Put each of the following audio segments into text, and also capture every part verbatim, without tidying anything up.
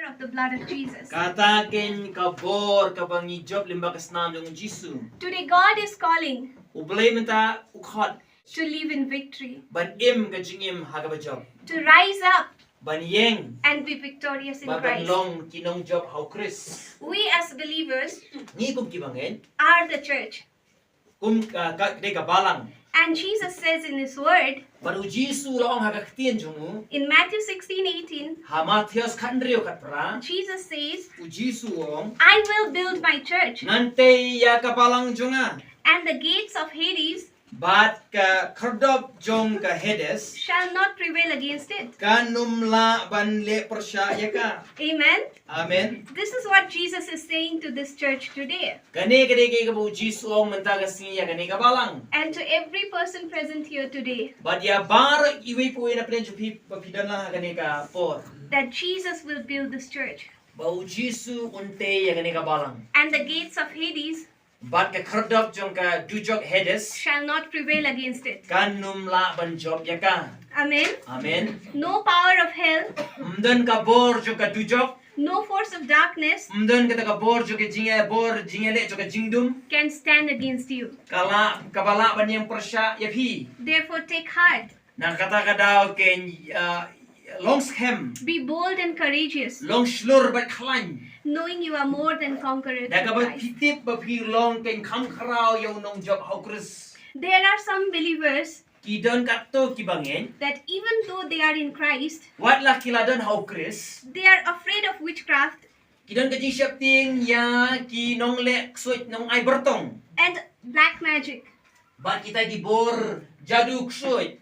of the blood of Jesus. Kata kein ka bor kaba ngi jop lyngba ka snam jong u Jisu. Today, God is calling U Blei mynta u khot to live in victory, ban im ka jingim ha kaba jop, to rise up ban ïeng, and be victorious in Christ. Bad ban long ki nongjop ha u Khrist. We as believers, ngi kum ki bangeit, are the church. Kum ka, ka, dei ka balang. And Jesus says in his word, bad u Jisu u la ong ha ka ktien jong u, in Matthew sixteen eighteen, ha Mathaios khathynriew khatphra, Jesus says, u Jisu u ong, "I will build my church, ngan tei ïa ka balang jong nga, and the gates of Hades, bad ka khyrdop jong ka Hades, shall not prevail against it, kan ym lah ban leh pyrshah ïa ka." Amen. Amen. This is what Jesus is saying to this church today. Kane ka dei kaei kaba u Jisu u ong mynta ka sngi ïa kane ka balang. And to every person present here today, bad ïa baroh iwei pa iwei na pdeng jong phi ba phi don lang ha kane ka por, that Jesus will build this church, ba u Jisu un tei ïa kane ka balang. And the gates of Hades, bad ka khyrdop jong ka dujok Hades, shall not prevail against it, kan ym lah ban jop ïa ka. Amen. Amen. No power of hell, ym don ka bor jong ka dujok, no force of darkness, ym don kata ka bor jong ka jingïa, bor jingïaleh jong ka jingdum, can stand against you, ka lah, kaba lah ban ïeng pyrshah ïa phi. Therefore, take heart. Na kata ka daw kein, uh, long skhem. Be bold and courageous, long shlur bad khlaiñ, knowing you are more than conquerors, da kaba phi tip ba phi long kein kham khraw ïa u nongjop ha u Khrist. There are some believers, ki don katto ki bangeit, that even though they are in Christ, wat la ki la don ha u Khrist, they are afraid of witchcraft, ki don ka jingsheptieng ïa ki nongleh ksuid, nongai byrtong, and black magic, bad kita ki bor jadu ksuid.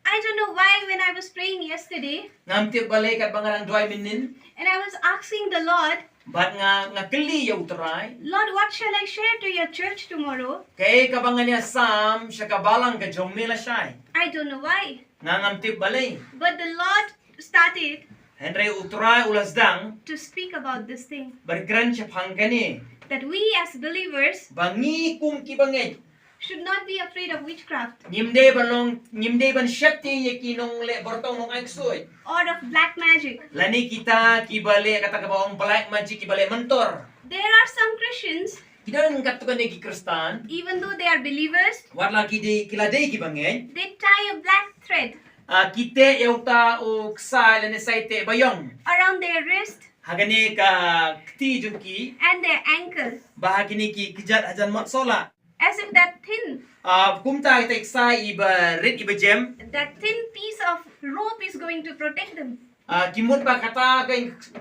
I don't know why, when I was praying yesterday, ngam tip balei katba nga dang duwai mynnin, and I was asking the Lord, bad nga, nga kylli ïa u Trai, "Lord, what shall I share to your church tomorrow?" Kaei kaba ngan ïa sam sha ka balang ka jong me lashai? I don't know why. Nga ngam tip balei. But the Lord started, hynrei u Trai u la sdang, to speak about this thing, ban kren shaphang kane, that we as believers, ba ngi kum ki bangeit, should not be afraid of witchcraft, ngim dei ban long, ngim dei ban sheptieng ïa ki nongleh byrtong, nongai ksuid, or of black magic, lane kita kiba leh kata kaba ong black magic, kiba leh myntor. There are some Christians, ki don katto katne ki Khristan, even though they are believers, wat la ki dei, ki la dei ki bangeit, they tie a black thread, ah, ki teh ïa uta u ksai lane saiteh baïong, around their wrist, ha kane ka kti jong ki, and their ankle, bad ha kine ki kjat hajan mot sohla. As if that thin, ah, kumta kita ki ksai iba rit iba jem, that thin piece of rope is going to protect them. Ah, ki mut ba kata ka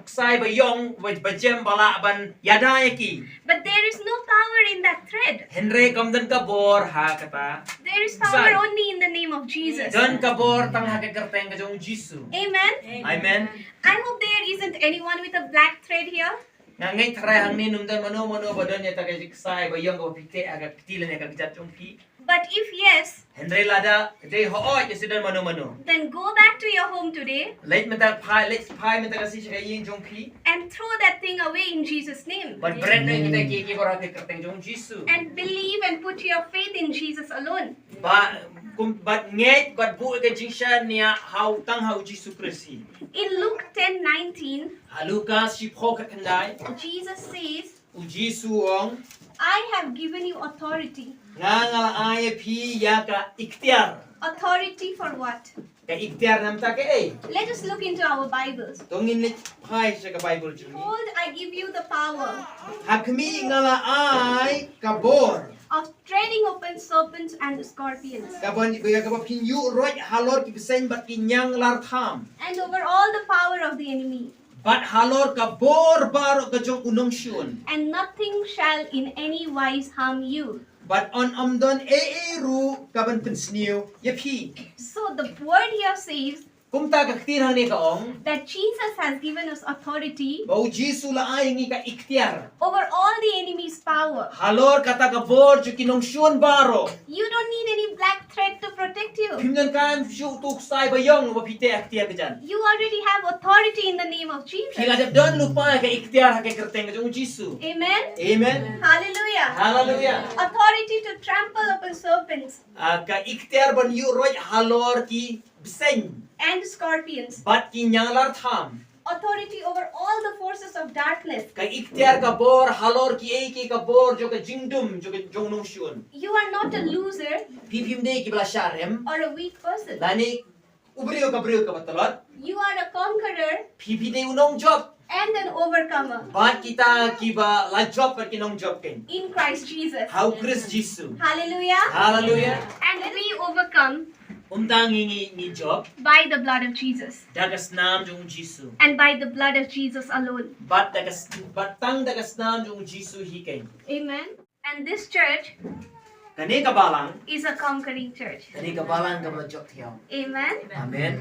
ksai baïong ba, bajem ba lah ban ïada ïa ki. But there is no power in that thread. Hynrei kam don ka bor ha kata. There is power, ksai, only in the name of Jesus. Don ka bor tang ha ka kyrteng ka jong u Jisu. Amen. Amen. I hope there isn't anyone with a black thread here. Nga ngeit tharai hangne ym don mano mano ba don ïa kata ka ksai baïong kaba phi teh ha ka kti lane ka kjat jong phi. But if yes, hynrei lada ka dei hooid, ym don mano mano, then go back to your home today. Leit mynta phai, leit phai mynta ka sngi sha ka ïing jong phi. And throw that thing away in Jesus' name. Bad bret noh ïa kita ki, ki bor ha ka kyrteng jong u Jisu. And believe and put your faith in Jesus alone. Bad kum, bad ngeit bad buh ïa ka jingshisha ha u, tang ha u Jisu Khrist hi. In Luke ten nineteen, ha Lukas shiphew khatkhyndai, Jesus says, u Jisu u ong, "I have given you authority." Nga, nga la ai ïa phi ïa ka iktiar. Authority for what? Ka iktiar namar kaei? Let us look into our Bibles. To ngin leit phai sha ka Bible jong ngi. "Behold, I give you the power." Ha khmih, nga la ai ka bor. "Of treading upon serpents and scorpions." Kaba, ïa kaba phin ïuh roit halor ki bseiñ bad ki ñianglar tham. "And over all the power of the enemy." Bad halor ka bor baroh ka jong u nongshun. "And nothing shall in any wise harm you." Bad un ym don ei ei ruh kaban pynsniew ïa phi. So the word here says, kumta ka ktien hangne ka ong, that Jesus has given us authority, ba u Jisu u la ai ïa ngi ka iktiar, over all the enemy's power, halor kata ka bor jong ki nongshun baroh. You don't need any black thread to protect you. Phim donkam shuh uto u ksai baïong uba phi teh ha ka kti ha ka jan. You already have authority in the name of Jesus. Phi la dep don lypa ka iktiar ha ka kyrteng ka jong u Jisu. Amen. Amen. Hallelujah. Hallelujah. Authority to trample upon serpents. Ah, ka iktiar ban ïuh roit halor ki bseiñ. And scorpions. Bad ki ñianglar tham. Authority over all the forces darkness. Ka iktiar ka bor halor kiei kiei ka bor jong ka jingdum jong ka jong nongshun. You are not a loser Phi phim dei kiba la shah rem. Or a weak person. Lane u briew ka briew kaba tlot. You are a conqueror Phi phi dei u nongjop. And an overcomer. Bad kita kiba la jop bad ki nongjop kein. In Christ Jesus. Ha u Khrist Jisu. Hallelujah. Haleluya. And we overcome Ym tang ngi ngi ngi jop. By the blood of Jesus. Da ka snam jong u Jisu. And by the blood of Jesus alone. Bad da ka s- bad tang da ka snam jong u Jisu hi kein. Amen. And this church Kane ka balang. Is a conquering church. Kane ka balang kaba jop thiaw. Amen. Amen.